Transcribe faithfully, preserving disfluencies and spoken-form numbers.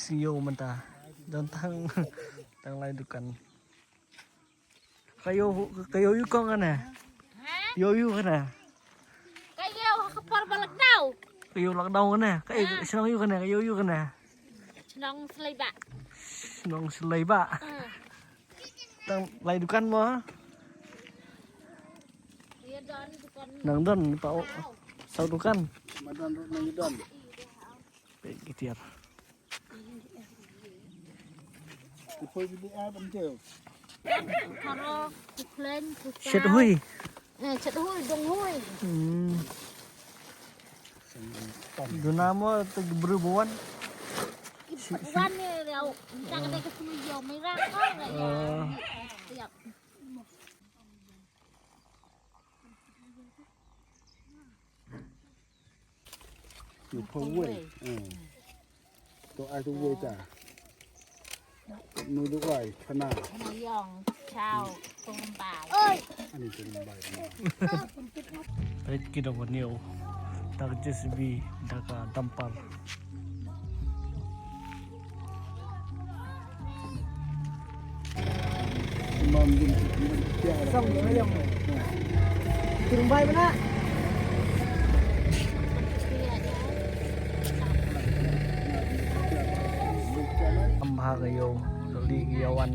Sing ïew mynta. Don tang, tang lai dukan. Ka ïew, ka ïew ïew kong kane. Ïew ïew kane. Ka ïew ha ka por ba lockdown. Ka ïew lockdown kane. Ka ïew shnong ïew kane, ka ïew ïew kane. Shnong Sleiba. Shnong Sleiba. Tang lai dukan mo. Nang don pa o. Saw dukan. Madan rut nang don. Peit ki tiar. Ki poi ki di ai ban teo. Karo, ki pleng, ki Shet hui. Eh, shet hui, dong hui. Hmm. Duna mo te bru buan. Wan ni rau. Kita kata ke sulu yo, merah kau nggak ya? Siap. Ïa pha wei. To ai to wei ta. Nu du ai khana. Khana yong chao tong bai. Ani tong bai. Peit ki dong niu. Dak J C B, dak dumper. Am ha ka ïew, ka li ki ïa wan.